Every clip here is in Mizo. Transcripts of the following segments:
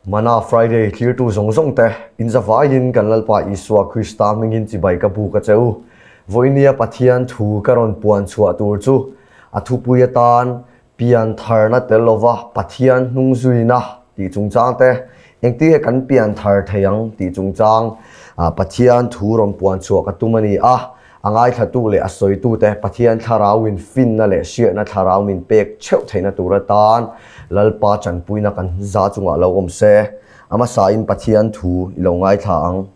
Mana Friday thlirtu zawng zawng te, in zavaiin kan Lalpa Isua Krista hmingin chibai ka buk a che u. Vawinia Pathian thu ka rawn puan chhuah tur chu a thupui atan pian tharna tel lova Pathian hnung zuina tih chungchang te, engtinge kan pian thar thei ang tih chungchang Pathian thu rawn puan chhuah ka tum a ni a. A ngaithlatu leh a sawitute Pathian thlarauin finna leh hriatna thlarau min pek theuh theihna tur atan Lalpa tanpuina kan za chungah lo awm se. A hmasain Pathian thu i lo ngaithla ang.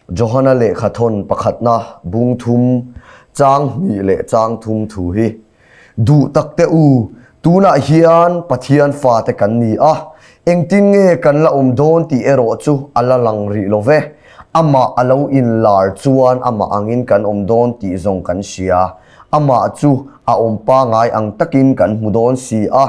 Johana lehkha thawn pakhatna bung thum chang hnih leh chang thum thu hi duh takte u, tunah hian Pathian fate kan ni a, engtin nge kan la awm dawn tih erawh chu a la lang rih lo ve. Amah a lo inlar chuan amah angin kan awm dawn tih zawng kan hria. Amah chu a awm pangai ang takin kan hmu dawn si a,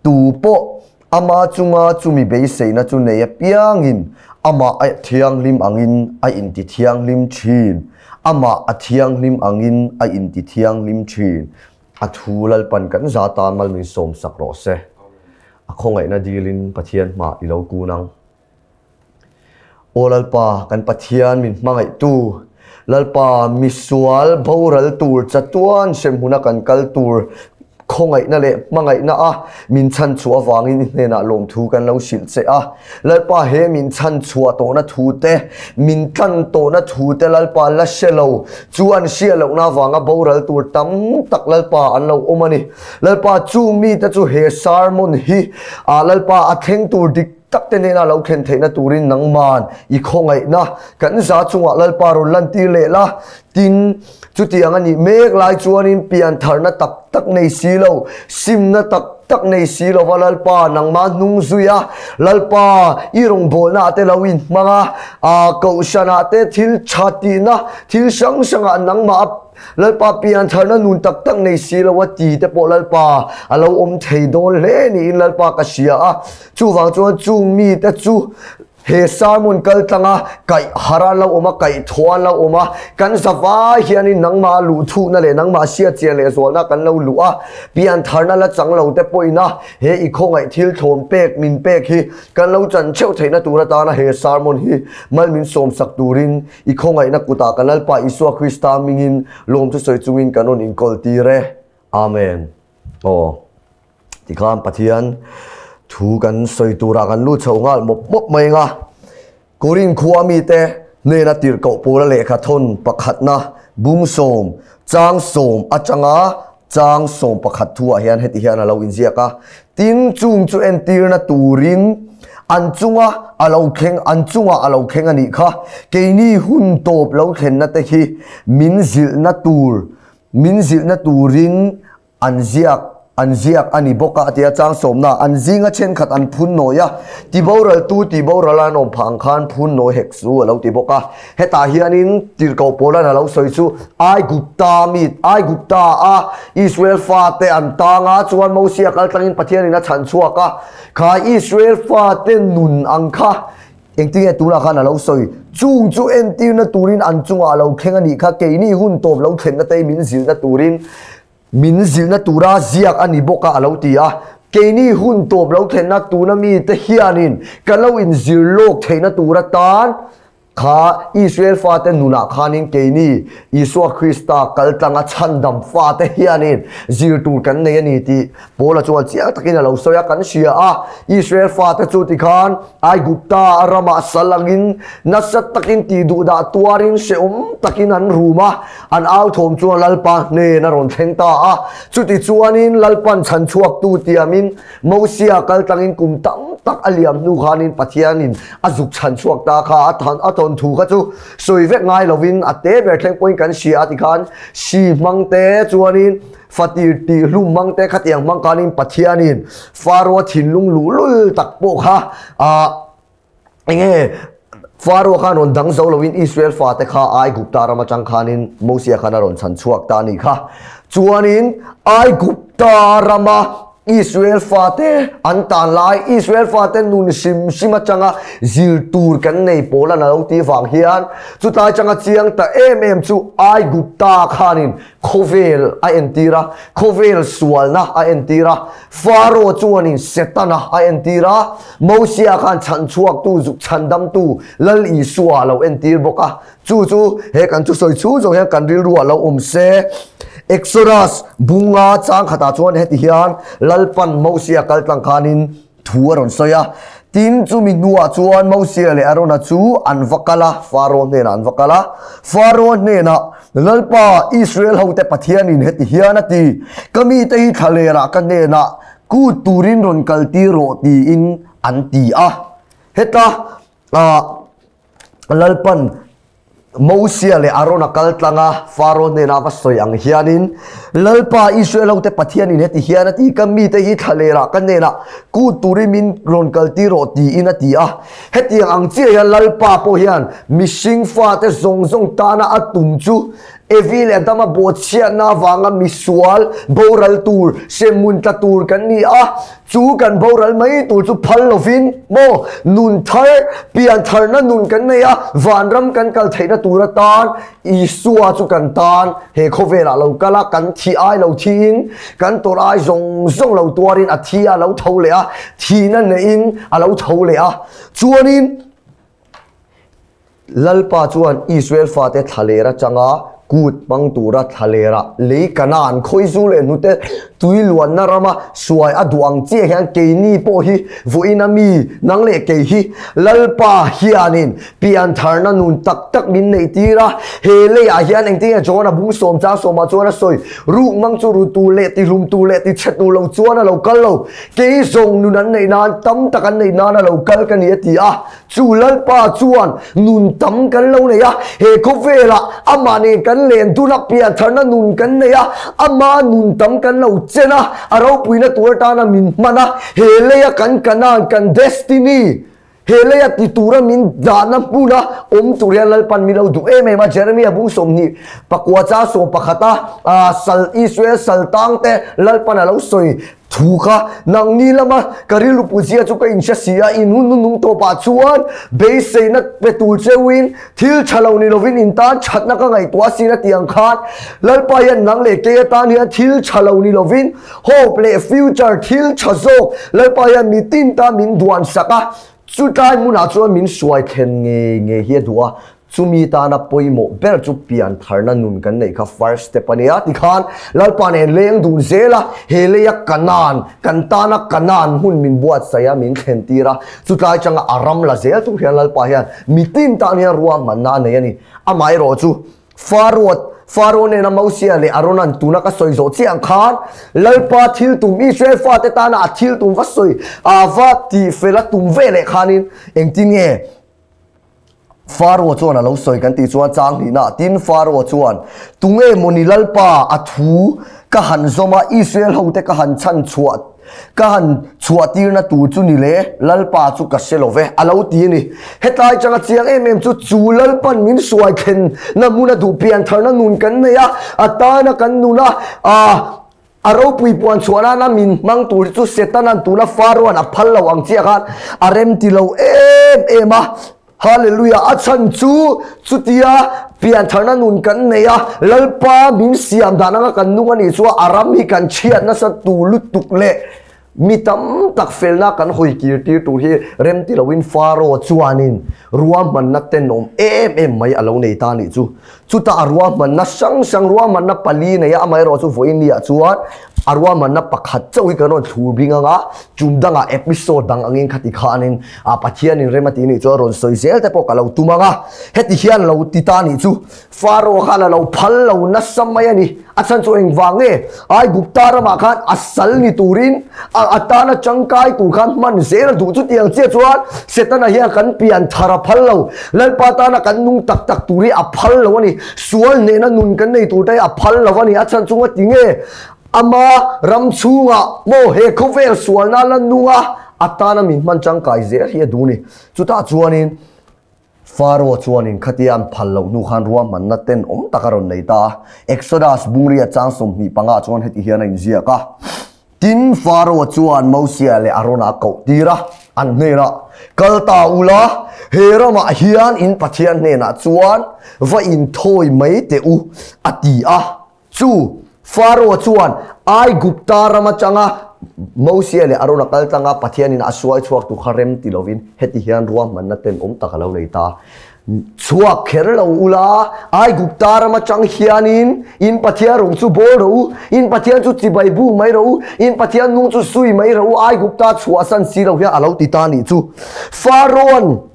tu pawh ama chunga chumi beiseina chu nei apiangin amah a thianghlim angin a inti thianghlim thin. Amah a thianghlim angin a inti thianghlim thin. A thu Lalpan kan za tan mal min sawmsak rawh se. A khawngaihna dilin Pathian hmah i lo kun ang. Aw Lalpa, kan Pathian min hmangaihtu, Lalpa misual boral tur chatuan hremhmuna kan kal tur khawngaihna leh hmangaihna a min chhanchhuah avangin i hnenah lawmthu kan lo hrilh che a. Lalpa he min chhanchhuah tawhna thu te, min tlan tawhna thu te Lalpa la hre lo, chu an hriat lohna avanga boral tur tam tak Lalpa an lo awm a ni. Lalpa chung mite chu he sermon hi Lalpa a thleng tur dik tak te nena lo thlen theihna turin nangman i khawngaihna kan za chungah Lalpa rawn lantir leh la. Tin, chutiang a nih mek lai chuanin piantharna tak tak nei si lo, simna tak tak nei si lova Lalpa nangmah hnung zui a, Lalpa i rawngbawlna ah te lo inhmang a, aa kohhran ah te thil tha tihna thil hrang hrangah nangmah a Lalpa piantharna nun tak tak nei si lo a ti te pawh Lalpa a lo awm thei dawn hle niin Lalpa ka hria a. Chuvang chuan chung mite chu he sermon kal tlanga kaih har an lo awm a, kaih thaw an lo awm a, kan zavai hianin nangmah luh thuhna leh nangmah hriatchian leh zualna kan lo luh a, piantharna la chang lo te pawhin a he i khawngaih thil thlawm pek min pek hi kan lo chan theuh theihna tur atana he sermon hi mal min sawmsak turin i khawngaihna kutah kan Lalpa Isua Krista hmingin lawmthu sawi chungin kan rawn inkawl tir e. Amen. Aw. Tikhan Pathian thu kan sawi turah kan lut chho nghal mawp mawp mai ang a. Korin khua mite hnena tirhkoh pawla lehkha thawn pakhatna bungsawm chang sawm atanga chang sawm pakhat thuah hian heti hian a lo inziak a. Tin, chung chu entirna turin an chunga a lo thleng an chungah a lo thleng a nih kha. Keini hun tawp lo thlenna te hi min zilhna tur min zilhna turin An ziak, an ziak a ni bawk a, a ti a, chang sawmna, an zinga thenkhat an phun nawi a, tiboraltu tiboral an awm phah ang khan phun nawi hek chu a lo ti bawk a. Hetah hianin tirhkoh Paulan a lo sawi chu, Aigupta mi, Aigupta a Israel fate an tang a, chuan Mosia kal tlangin Pathianin a chhan chhuak a, kha Israel fate nun ang kha engtinge tunah khan a lo sawi, chung chu entirna turin an chungah a lo thleng a nih kha, keini hun tawp lo thlenna te min zilhna turin Min zilhna tura ziak a ni bawk a, a lo ti a. Keini hun tawp lo thlenna tuna mite hianin ka lo inzir lawk theihna tur atan kha Israel fate nunah khanin keini Isua Krista kaltlanga chhandam fate hianin zir tur kan nei a ni tih Paula chuan chiang takin a lo sawi a, kan hria a. Israel fate chu tikhan Aigupta a ramah sal angin nasa takin tihduhdah tuarin hrehawm takin an rum a. An au thawm chuan Lalpa hnen a rawn thleng ta a. Chutichuanin Lalpan chhan chhuaktu tiamin Mosia kal tlangin kum tam tak a liam hnu khanin Pathianin a zuk chhan chhuak ta kha a than a tawn thu kha chu sawi vek ngai lovin a te ber thleng pawhin kan hria a tikhan hri hmang te chuanin fatir tih hlum hmang te khatiang hmang khanin Pathianin Faro-a thinlung luhlul tak pawh kha ah Enge Faro khan rawn dang zo loin Israel fate kha Aigupta ram atang khanin Mosia khan a rawn chhan chhuak ta a nih kha. Chuanin Aigupta rama Israel fate an tan lai, Israel fate nun hrim hrim atanga zir tur kan nei pawl a lo tih vang hian chutlai changa chiang ta em em chu Aigupta khanin khawvel a entir a, khawvel sualna a entir a, Faro chuanin Setana a entir a, Mosia khan chhanchhuaktu zuk chhandamtu Lal Isua a lo entir bawk a. Chu chu he kan thusawi chhung zawng hian kan rilru ah lo awm se. Exodus bunga chang khatah chuan heti hian Lalpan Mosia kal tlang khanin thu a rawn sawi a. Tin, chumi hnuah chuan Mosia leh Arona chu an va kal a, Faro hnenah an va kal a. Faro hnenah, Lalpa, Israel hote Pathianin heti hian a ti, Ka mite hi thlalerah ka hnenah kut turin rawn kaltir rawh tiin an ti a. Heta ah Lalpan Mosia leh Arona kal tlang a, Faro hnenah va sawi ang hianin, Lalpa, Israel hote Pathianin heti hian a ti, Ka mite hi thlalerah ka hnenah kut turin min rawn kaltir rawh tiin a ti a. Hetiang ang chiah hian Lalpa pawh hian mihring fate zawng zawng tana a tum chu Evi leh Adama bawhchhiatna avanga misual boral tur, hremhmun tla tur kan ni a. Chu kan boral mai tur chu phal lovin maw nun thar, pian tharna nun kan nei a, vanram kan kal theihna tur atan Isua chu kan tan he khawvelah lo kal a, kan thi ai lo thiin, kan tawrh ai zawng zawng lo tuarin a thi a lo tho leh a, thihna neihin a lo tho leh a. Chuanin Lalpa chuan Israel fate thlaler atanga kut hmang tura thlalera lei Kanaan khawizu leh hnute tui luanna rama suai a duh ang chiah hian keini pawh hi vawiin a mi nang leh kei hi Lalpa hianin piantharna nun tak tak min neih tir a. He leiah hian engtin nge John-a bung sawm chang sawmah chuan a sawi, Ruk mang chu ru tur leh tihlum tur leh tichhe tur lo chuan a lo kal lo. Kei zawng nun an neih nan tam tak an neih nan a lo kal ka ni a ti a. Chu Lalpa chuan nun tam kan lo nei a, he khawvelah amah nen kan len dun a, piantharna nun kan nei a, ama nun tam kan lo chen a, a ropuina tur atana min hman a, he leia kan Canaan, kan destiny, he leia ti tura min dahna hmuna awm tur hian Lalpan min lo duh em em a. Jeremia bung 20 pakua cha 11 a sal Israel sal tangte Lalpan a lo sawi Thu kha nangni lama ka rilru puzia chu ka inhre si a, in hun nunung tawpah chuan beiseina pe tur cheuin thil tha lo ni lovin in tan thatna ka ngaihtuah asin a tih ang khan Lalpa hian nang leh kei atan hian thil tha lo ni lovin hope leh future thil tha zawk Lalpa hian mitin tan min duan sak a, chutlai hmunah chuan min hruai thlen ngei ngei hi a duh a. Chumi tana pawimawh ber chu pian tharna nun kan neih kha first step a nia tikhan Lalpa nen leng dun zel a, he leia Kanaan, kan tana Kanaan hmun min buatsaih a, min thlen tir a, chutlai changa a ram la zel tur hian Lalpa hian mitin tan hian ruahmanna a nei a ni. Amaherawh chu Faroa Faro nena Mosia leh Aronan tuna ka sawi zawh chiah ang khan Lalpa thil tum Israel fate tana a thil tum va sawi a va tihfel a tum ve leh khanin engtin nge Faro chuan a lo sawi kan tih chuan chang hnihna tin Faro chuan, Tunge mawni Lalpa a thu ka han zawm a, Israel hote ka han chhan chhuah ka han chhuah tirna tur chu ni le, Lalpa chu ka hre lo ve, a lo ti a ni. Hetlai changa chiang em em chu chu Lalpan min hruai thlenna hmuna duh piantharna nun kan nei a, a tana kan nun a, aa. A ropui puan chhuah nana min hmang tur hi chu Setanan tuna Faroan a phal lo ang chiah khan a rem ti lo em em a. Hallelujah! A chhan chu chutia piantharna nun kan nei a, Lalpa min siam dan anga kan nung a nih chuan a ram hi kan chhiat nasa tur lutuk leh mi tam tak felna kan hawi kir tir tur hi rem ti loin Faro chuanin ruahmanna tenawm em em mai a lo nei ta a nih chu. Chutah a ruahmanna hrang hrang ruahmanna pali nei a, amaherawh chu vawiin ni ah chuan a ruahmanna pakhat chauh hi kan rawn thlur bing ang a, tum dangah episode dang angin khati khanin a Pathianin rem a tih nih chuan rawn sawi zel te pawh ka lo tum ang a, heti hian lo ti ta nih chu Faro khan a lo phal lo nasa mai a ni. A chhan chu engvang nge? Aigupta ramah khan a sal ni turin a atana tangkai tur khan hman zel a duh. Chutiang chiah chuan Setana hian kan pian thar a phal lo. Lalpa tana kan nung tak tak tur hi a phal lo a ni. Sual hnehna nun kan nei tur te hi a phal lo a ni. A chhan chu ngati nge? Ama ram chhungah maw he khawvel sualna la nung a, atana min hman tangkai zel hi a duh a ni. Chutah chuanin. Faro chuanin khatia an phal loh hnu khan ruahmanna tenawm tak a rawn nei ta a. Exodus bungria chang 25 chuan heti hian a inziak a. Tin, Faro-a chuan Mosia leh Arona a koh tir a, an hnenah, Kal ta ula, he ramah hian in Pathian hnenah chuan va inthawi mai teh u, a ti a. Chu Faro-a chuan Aigupta ram atanga Mosia leh Arona kal tlanga Pathianin a suai chhuak tur kha rem ti lovin heti hian ruahmanna tenawm tak a lo nei ta. Chhuak kher lo ula, Aigupta ram atang hianin in Pathian rawng chu bawl rawh u, in Pathian chu chibai bu mai rawh u, in Pathian nung chu sui mai rawh u, Aigupta chhuahsan si lo hian a lo ti ta nih chu. Farao'n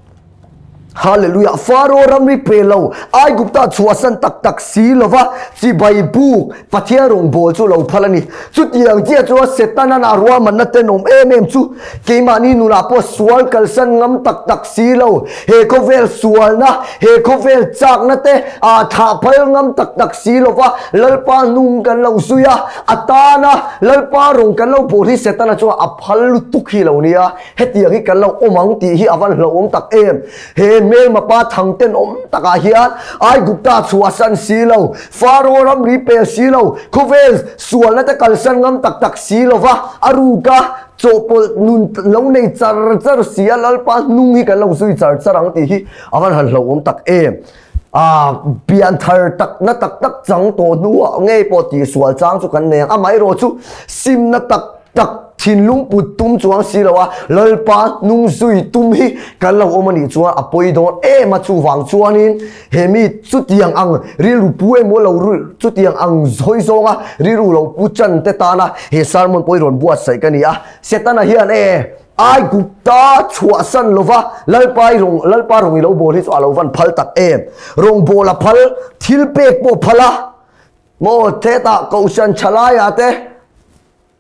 Hallelujah! Faraoh ramri pe lo, Aigupta chhuahsan tak tak si lova chibai buk Pathian rawngbawl chu lo phal a ni. Chutiang chiah chuan Setana'n a ruahmanna tenawm em em chu keimahni nunah pawh sual kalsan ngam tak tak si lo, he khawvel sualna, he khawvel chakna te ah thah phal ngam tak tak si lova Lalpa hnung kan lo zui a, a tana Lalpa rawng kan lo bawl hi Setana chuan a phal lutuk hi lo nia. Hetiang hi kan lo awm ang tih hi a van hlauhawm tak em? He hmelma pa thang tenawm takah hian Aigupta chhuahsan si lo, Faro ramri pel si lo, khawvel sualna te kalsan ngam tak tak si lova a ruka chawhpawlh nun lo nei char char si a Lalpa hnung hi kan lo zui char char ang tih hi a van han hlauhawm tak em? A pianthar takna tak tak chang tawh hnuah ngei pawh tihsual chang chu kan nei ang. Amaherawh chu simna tak tak thinlung put tum chuang si lo a, Lalpa hnung zui tum hi kan lo awm a nih chuan a pawi dawn em a, chuvang chuanin he mi chutiang ang rilru pu emaw lo chutiang ang hawi zawnga rilru lo pu chan te tana he sermon pawh hi rawn buatsaih ka ni a, Setana hian e Aigupta chhuahsan lova Lalpa i rawng Lalpa rawng i lo bawl hi chu a lo van phal tak em, rawngbawl a phal, thil pek pawh phal a, maw thetah kohhran thalaiah te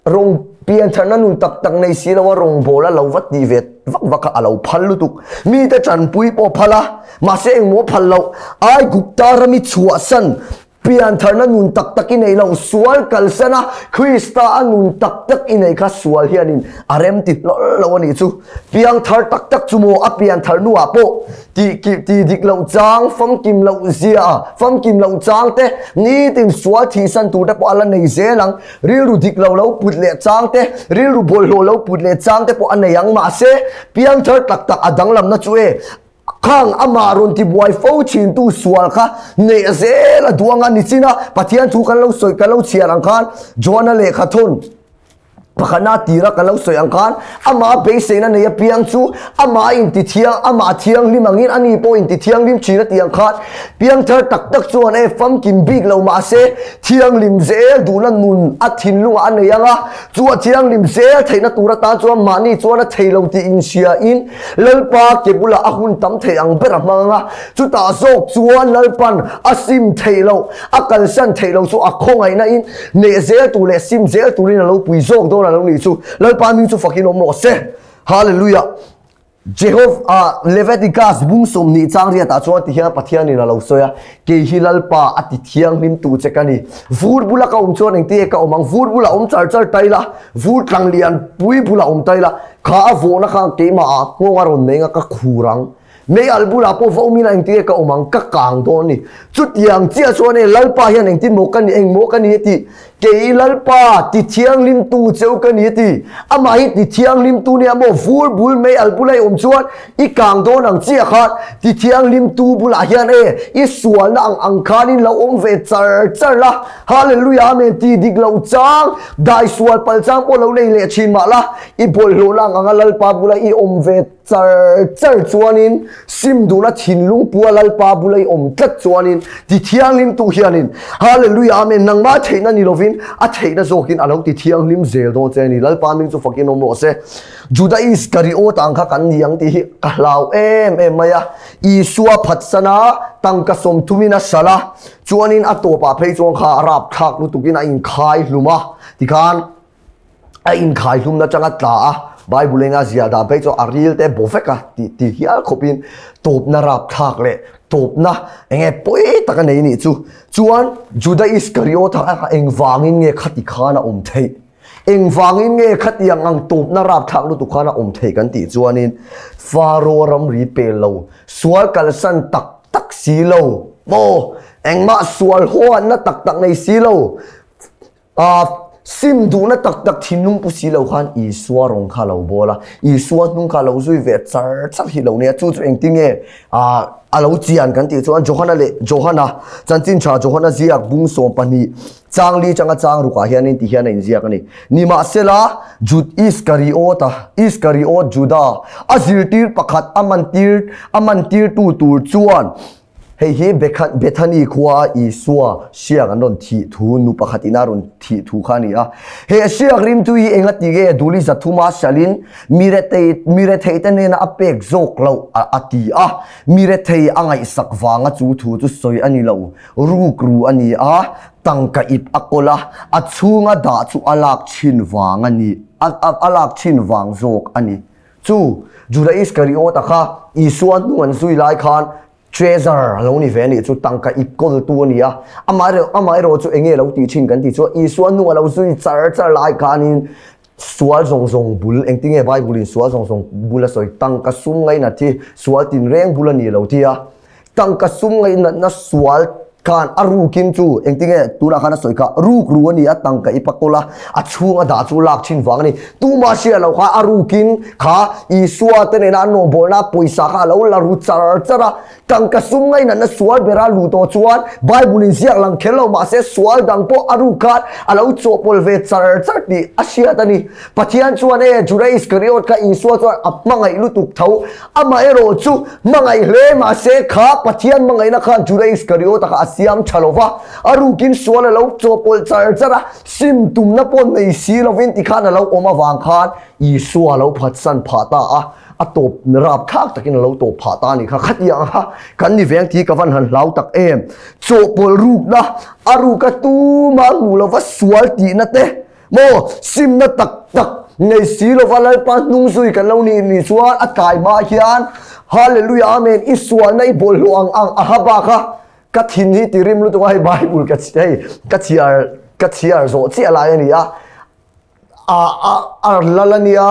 Rawng piantharna nun tak tak nei si lo a rawngbawl a lo va ti ve vak vak a, a lo phal lutuk. Mite tanpui pawh phal a, mahse engmaw phal loh. Aigupta rami chhuahsan piantharna nun tak tak i nei lo, sual kalsan a, Krista a nun tak tak i nei kha sual hianin a rem ti hlawl lo a nih chu. Piangthar tak tak chu maw a pianthar hnuah pawh Tih kih tih dik loh chang, famkim loh zia, famkim loh chang te, nitin sual thihsan tur te pawh a la nei zel ang. Rilru dik lo lo put leh chang te, rilru bawlhhlawh lo put leh chang te pawh a nei ang. Mahse, piangthar tak tak a danglamna chu e, khang amah rawn tibuai fo thintu sual kha neih zel a duang a ni chin a, Pathian thu kan lo sawi kan lo chhiar ang khan Johana lehkha thawn, Pakhatna tira ka lo sawi ang khan amah beiseina nei apiang chu amah a inti thiang, amah thianghlim angin ani pawh inti thianghlim thin a tih ang khan piangthar tak tak chuan e famkim bik lo mahse thianghlim zel duhna nun a thinlungah a nei ang a, chu a thianghlim zel theihna tur atan chuan mahni chuan a thei lo tih inhriain Lalpa ke bulah a hun tam thei ang ber a hmang ang a, chutah zawk chuan Lalpan a sim theih loh, a kalsan theih loh chu a khawngaihna in Neh zel tur leh sim zel turin a lo pui zawk dawn a lo nih chu. Lalpa hming chu fakin awm rawh se. Hallelujah. Jehov ah Leviticus bung 20 chang riatah chuan ti hian Pathianin a lo sawi a, Kei hi Lalpa a ti thianghlim tu che ka ni. Vur bula ka awm chuan engtin nge ka awm ang? Vur bula awm char char ta ila, vur tlang lian pui bula awm ta ila, kha a vawhna khan keimah ah nghawng a rawn nei anga ka khur ang. Mei al bulah pawh va awmin a engtin nge ka awm ang, ka kang dawn a ni. Chutiang chiah chuan e Lalpa hian engtin maw ka ni, eng maw ka ni a ti. Kei Lalpa ti thianghlimtu cheu ka ni a ti. Amah hi ti thianghlimtu nia maw vur bul mei al bula i awm chuan i kang dawn ang chiah khan ti thianghlimtu bulah hian e i sualna ang ang khanin lo awm ve char char la. Hallelujah Amen ti dik lo chang, dai sual pal chang pawh lo nei leh thin mah la, i bawlhhlawhna ang anga Lalpa bula i awm ve Char char chuanin sim duhna thinlung pua Lalpa bula i awm tlat chuanin ti thianghlimtu hianin Hallelujah Amen nangmah theihna ni lovin a theihna zawkin a lo ti thianghlim zel dawn che a ni. Lalpa hming chu fakin awm rawh se. Juda Iskariot ang kha kan ni ang tih hi ka hlau em em mai a. Isua phatsana tangka 30 in a hralh a, chuanin a tawpah phei chuan kha a rapthlak lutukin a inkhai hlum a, tikhan a inkhai hlumna atanga tla a, Bible in a ziah dan phei chuan a ril te bo vek a tih ti hial khawpin tawpna rapthlak leh tawpna eng nge pawi tak a nei nih chu. Chuan Juda Iskariot kha engvangin nge khati khan a awm theih? Engvangin nge khatiang ang tawpna rapthlak lutuk khan a awm theih kan tih chuanin Faro ramri pel lo, sual kalsan tak tak si lo maw, engmah sual hawnna tak tak nei si lo, ah. Sim duhna tak tak thinlung pu si lo khan Isua rawng kha a lo bawl a, Isua hnung kha a lo zui ve char char hi lo nia. Chu chu engtin nge a lo chian kan tih chuan Johana leh Johana chanchin tha Johana ziak bung 12 chang li changa chang rukah hianin ti hian a inziak a ni. Nimahsela, Jud Iskariota, Iskariot Juda, a zirtir pakhat a mantir a mantirtu tur chuan, Hei hi Bethany khua Isua hriak an rawn thih thu, nu pakhat ina rawn thih thu kha a ni a. He hriak rimtu hi enga ti nge Duli Zathuma hrialin mi rethei te hnena a pek zawk loh a ti a. Mi rethei a ngaihsak vanga chu thu chu sawi a ni lo, rukru a ni a, tangka ip a kawl a, a chhunga dah chu a lak chhin vang a ni, a lak chhin vang zawk a ni. Chu Juda Iskariota kha Isua hnung an zui lai khan treasure a lo ni ve a nih chu, tangka ip kawltu a ni a. Amaherawh chu enge lo tih thin kan tih chuan Isua hnung a lo zui char char lai khanin sual zawng zawng bul, engtinge Bible in sual zawng zawng bul a sawi, tangka sum ngainat hi sual tinreng bul a ni lo ti a. Tangka sum ngainatna sual khan a rukin chu engtinge tunah khan a sawi kha ruk ru a ni a, tangka i pakawl a, a chhung a dah chu lak thin vang a ni. Tuma hria lo kha a rukin kha Isua te nena an rawngbawlna pawisa kha a lo la ru char char a. Tangka sum ngainatna sual bera lu tawh chuan Bible in ziak lang kher lo mahse sual dang pawh a ruk khan a lo chawhpawlh ve char char tih a hriat a ni. Pathian chuan e Juda Iskariot kha Isua chuan a hmangaih lutuk tho. Amaherawh chu hmangaih hle mahse kha Pathian hmangaihna khan Juda Iskariota kha a siam tha lo va, a rukin sual a lo chawpawlh char char a, sim tumna pawh nei si lovin tikhan a lo awm avang khan Isua a lo phatsan phah ta a, a tawp rap thlak takin a lo tawp phah ta a nih kha. Khatiang kha kan ni veng tih ka van han hlau tak em. Chawhpawlh rukna a ruka tuma hmuh lova sual tihna te, Maw, simna tak tak nei si lova Lalpa hnung zui kan lo nih ni chuan a tlai hma hian Hallelujah Amen i sualna i bawlhhlawh ang ang a ha bak a, ka thin hi ti rim lutuk a hei Bible ka hei ka chhiar ka chhiar zawh chiah lai a ni a, a a a lal a nia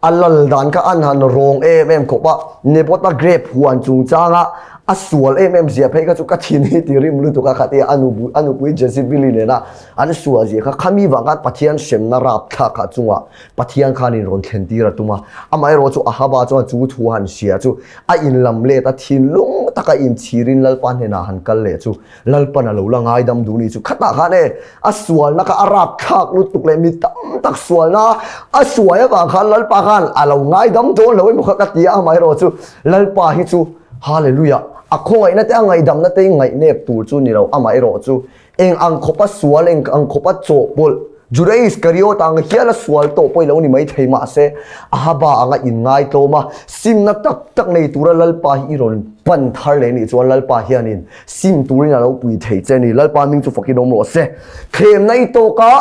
a lal dan kha an han rawng em em khawp a, Nebota grape huan chungchanga a sual em em zia phei kha chu ka thin hi ti rim lutuk a khatia a nu a nupui Jezebeli nena An sual zia kha khami vang khan Pathian hremna rap thlak kha chungah Pathian khanin rawn thlen tir a tum a. Amaherawh chu Ahaba chuan chu thu han hria chu a inlam let a, thinlung taka inchhirin Lalpa hnenah han kal leh chu Lalpan a lo la ngaidam duh ni chu khatah khan e a sualna kha a rap thlak lutuk leh mi tam tak sualna a suai avang khan Lalpa khan a lo ngaidam dawn lo emaw kha ka ti a, amaherawh chu Lalpa hi chu Hallelujah a khawngaihna te a ngaihdamna te ngaihnep tur chu ni lo, amaherawh chu Eng ang khawpa sual, eng ang khawpa chawhpawlh, Juda Iskariot ang hial a sual tawh pawh i lo ni maithei mahse, Ahaba anga inngai tlawm a, simna tak tak nei tura Lalpa hi i rawn pan thar leh nih chuan Lalpa hianin sim turin a lo pui thei che a ni. Lalpa hming chu fakin awm rawh se. Thlemna i tawk a,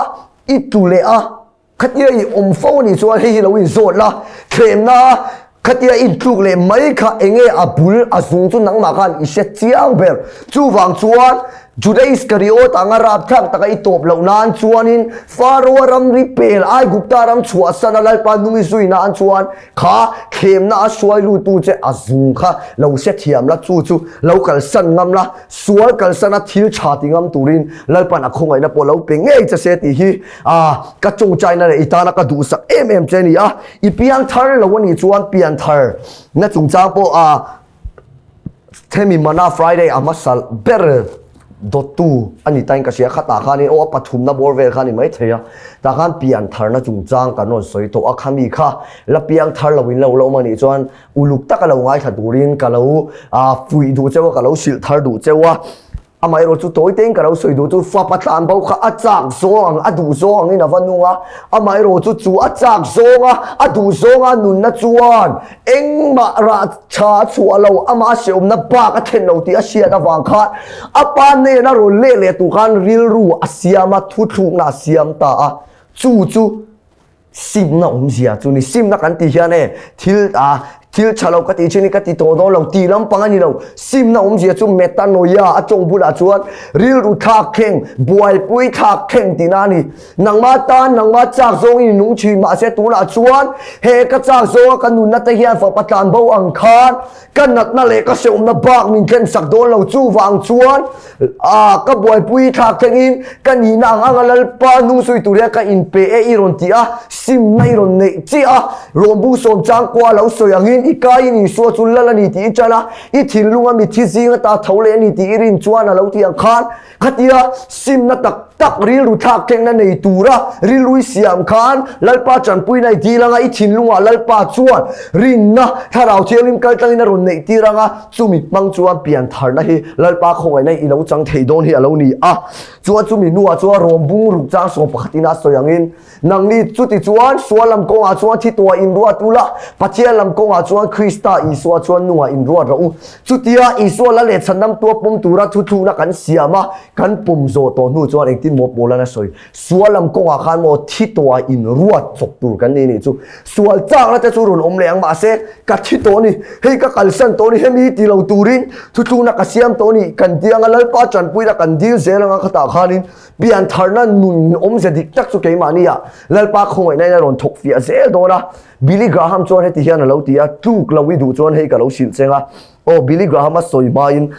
i tlu leh a, khatia i awm fo a nih chuan hei hi lo inzawt la, thlemna khatia intluk leh mai kha enge a bul a zung chu nangmah khan i hre chiang ber. Chuvang chuan Juda Iskariot anga rapthlak taka i tawp loh nan chuanin Faroa ramri pel Aigupta ram chhuahsan a Lalpa hnung i zui nan chuan kha thlemna a hruai lutu che a zung kha lo hre thiam la, chu chu lo kalsan ngam la, sual kalsan a thil tha ti ngam turin Lalpan a khawngaihna pawh lo pe ngei che se tih hi A, ka chungchaina leh i tana ka duhsak em em che a ni a, i piang thar lo a nih chuan pian thar na chungchang pawh a hemi Mana Friday a hmasa ber dawttu a ni tain ka hria, khatah khanin aw a pathumna bawr vel kha a ni maithei a, tah khan pian tharna chungchang kan rawn sawi tawh a, khami kha la piang thar lo in lo la awm a nih chuan uluk taka lo ngaithla turin ka lo fuih duh cheu a, ka lo hrilh thar duh cheu a. Amaherawh chu tawi tein ka lo sawi duh chu fapa tlan bo kha a chak zawng ang, a duh zawng angin a va nung a. Amaherawh chu chu a chak zawng a, a duh zawng a nunna chuan engmah rah tha a chhuah lo, amah a hrehawmna bak a thlen lo tih a hriat avang khan a pa hnena rawn leh leh tur khan rilru a siam a, thuthlukna a siam ta a. Chu chu Simna awmzia chu ni. Simna kan tih hian e thil a Thil tha lo ka tih thin hi ka ti tawh dawn lo tih lampang a ni lo. Simna awmzia chu metanoia a tawng bulah chuan rilru thlak thleng, buaipui thlak thleng tihna a ni. Nangmah tan nangmah chak zawngin i nung thin mahse tunah chuan he ka chak zawnga ka nunna te hian fapa tlan bo ang khan ka natna leh ka hrehawmna bak min thlen sak dawn lo. Chuvang chuan a ka buaipui thlak thlengin ka nihna ang anga Lalpa hnung zui tur hian ka inpe e i rawn ti a, simna i rawn neih chiah a, rawnbu sawm chang kua lo sawi angin i kaiin Isua chu lal a ni tih i chan a, i thinlunga mitthi zinga ta tho leh a ni tih i rin chuan a lo ti ang khan Khatia simna tak tak rilru thlak thlengna nei tura rilru i siam khan Lalpa tanpuina i dil anga i thinlungah Lalpa chuan rinna thlarau thianghlim kal tlangin a rawn neih tir anga chumi hmang chuan pian tharna hi Lalpa khawngaihna i lo chang thei dawn hi a lo ni a. Chuan chumi hnuah chuan rawm bung ruk chang sawm pakhatin a sawi angin Nangni chuti chuan sual lam kawngah chuan thi tuah inruat ula, Pathian lam kawngah chuan Krista Isua chuan nungah inruat rawh u. Chutia Isua la leh chhandam tua pawm tura thuthlukna kan siam a, kan pawm zawh tawh hnu chuan engtin maw Paula'n a sawi? Sual lam kawngah khan maw thi tuah inruat chawp tur kan ni nih chu. Sual chakna te chu rawn awm leh ang mahse ka thi tawh ni, hei ka kalsan tawh ni, hemi ti lo turin thuthlukna ka siam tawh ni, kan ti anga Lalpa tanpuina kan dil zel anga khatah khanin Piantharna nun awmze dik tak chu keimahni ah Lalpa khawngaihna in a rawn thawk fiah zel dawn a. Billy Graham chuan heti hian a lo ti a, Tluk lo i duh chuan hei ka lo hrilh cheng a. Aw, Billy Graham a sawi hmain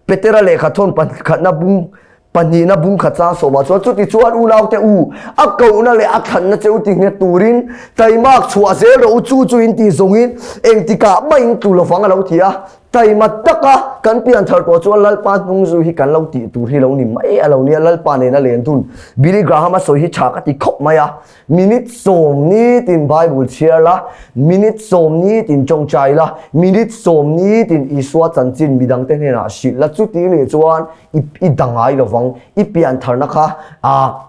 Petera lehkha thawn pakhatna bung pahnihna bung khat chang sawmah chuan chuti chuan unaute u, a kohna leh a thlanna cheu ti nghet turin taimak chhuah zel rawh u, chu chu in tih zawngin engtikah mah in tlu lovang a lo ti a. Taima taka kan pian thar tawh chuan Lalpa hnung zu hi kan lo tih tur hi lo ni mai a lo nia, Lalpa nena len dun. Billy Graham a sawi hi tha ka ti khawp mai a, minute 40 tin Bible chhiar la, minute 40 tin tawngtai la, minute 40 tin Isua chanchin midangte hnenah hrilh la, chuti nih chuan i dangai lovang, i pian tharna kha ah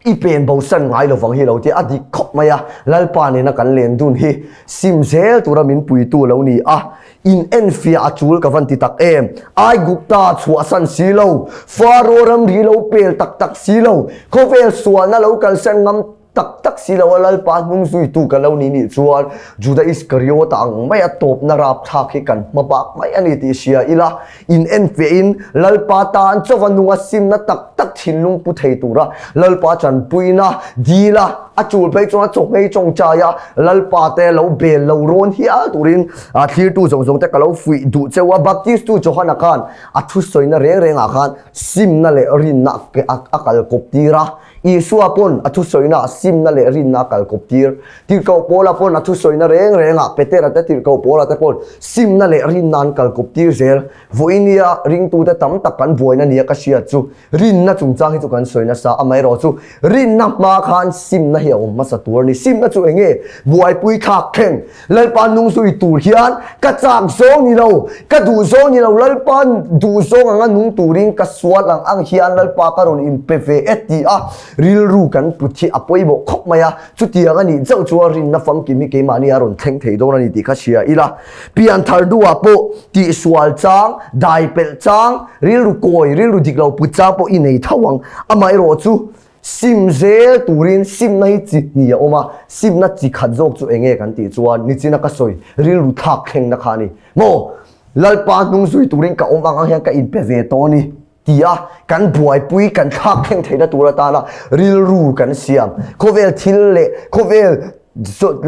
I pen bosan ngai lovang hi lo tia a dik khawp mai a, Lalpa nena kan len dun hi sim zel tura min puitu lo ni a, in enfiah a chul ka van ti tak em? Aigupta chhuahsan si lo, Faro ramri lo pel tak tak si lo, khawvel sualna lo kalsan ngam tak tak si lo a Lalpa hnung zuitu ka lo ni nih chuan Juda Iskariota ang mai a tawpna rapthlak hi kan hma bak mai a ni tih hria ila, In enfiahin Lalpa tan chauva nunga simna tak tak thinlung pu thei tura Lalpa tanpuina dila a chul phei chuan a chawhmei tawngtaia Lalpa te lo bel lo rawn hial turin thlirtu zawng zawng te ka lo fuih duh cheu a. Baptistu Johana khan a thusawina reng rengah khan simna leh rinna a kalkawp tir a. Isua pawn a thusawina simna leh rinna a kalkawp tir. Tirhkoh Paula pawn a thusawina reng rengah Petera te Tirhkoh Paula te pawn simna leh rinna an kalkawp tir zel. Vawiinia ringtute tam tak kan buaina nia ka hriat chu rinna chungchang hi chu kan sawi nasa. Amaherawh chu rinna hma khan simna hi a awm hmasa tur a ni. Simna chu eng nge? Buaipui thlak thleng. Lalpa nung zui tur hian ka chak zawng ni lo, ka duh zawng ni lo, Lalpa duh zawng anga nung turin ka sual ang ang hian Lalpa ka rawn inpe ve e ti a rilru kan put hi a pawimawh khawp mai a. Chutiang a nih chauh chuan rinna famkim hi keimahni a rawn thleng thei dawn a ni tih kha hria ila. Pianthar hnuah pawh tihsual chang, dai pelh chang, rilru kawi, rilru dik lo put chang pawh i nei tho ang. Amaherawh chu sim zel turin simna hi chi hnih a awm a, simna chi khat zawk chu eng nge kan tih chuan nichina ka sawi rilru thlak thlengna kha a ni. Maw? Lalpa hnung zui turin ka awm ang ang hian ka inpe ve tawh a ni. Ti a, kan buaipui kan thlak thleng theihna tur atana rilru kan siam. Khawvel thil leh khawvel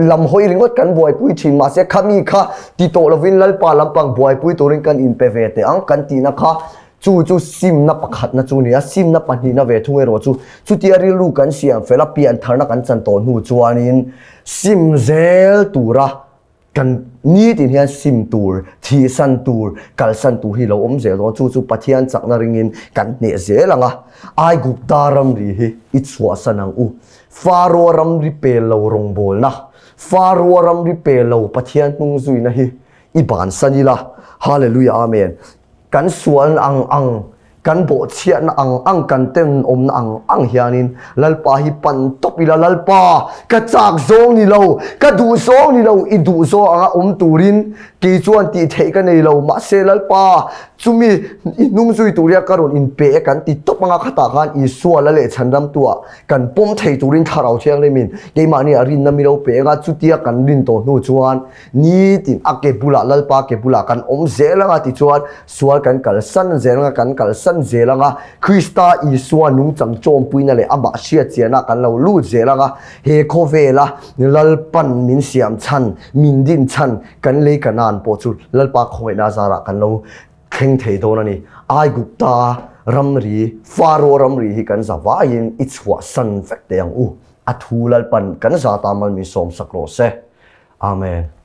lam hawi ringawt kan buaipui thin mahse khami kha ti tawh lovin Lalpa lampang buaipui turin kan inpe ve teh ang kan tihna kha chu chu simna pakhatna chu a ni a, simna pahnihna ve thung erawh chu chutia rilru kan siam fel a, piantharna kan chan tawh hnu chuanin sim zel tura Kan nitin hian sim tur, thihsan tur, kalsan tur hi lo awm zel dawn. Chu chu Pathian chakna ringin kan hneh zel ang a. Aigupta ramri hi i chhuahsan ang u. Faroa ramri pel lo rawngbawlna, Faroa ramri pel lo Pathian hnung zuina hi i bansan ila. Hallelujah Amen. Kan sualna ang ang. Kan bawhchhiatna ang ang, kan tenawmna ang ang hianin Lalpa hi pan tawp ila, Lalpa, ka chak zawng ni lo, ka duh zawng ni lo, i duh zawng anga awm turin kei chuan tih theih ka nei lo, mahse Lalpa, chumi i hnung zui tur hian ka rawn inpe e kan ti tawp anga khatah khan Isua la leh chhanramtuah kan pawm thei turin Thlarau Thianghlimin keimahni a rinna mi lo pe anga chutia kan rin tawh hnu chuan Nitin a ke bulah Lalpa ke bulah kan awm zel anga tichuan sual kan kalsan zel anga kan kalsan zel anga Krista Isua nungchang chawmpuina leh amah hriatchianah kan lo lut zel anga he khawvela Lalpan min siam chhan min din chhan kan lei ka nan pawh chu Lalpa khawngaihna zarah kan lo thleng thei dawn a ni. Aigupta ramri, Faro ramri hi kan za vaiin i chhuahsan vek teh ang u. A thu Lalpan kan za ta mal min sawmsak rawh se. Amen.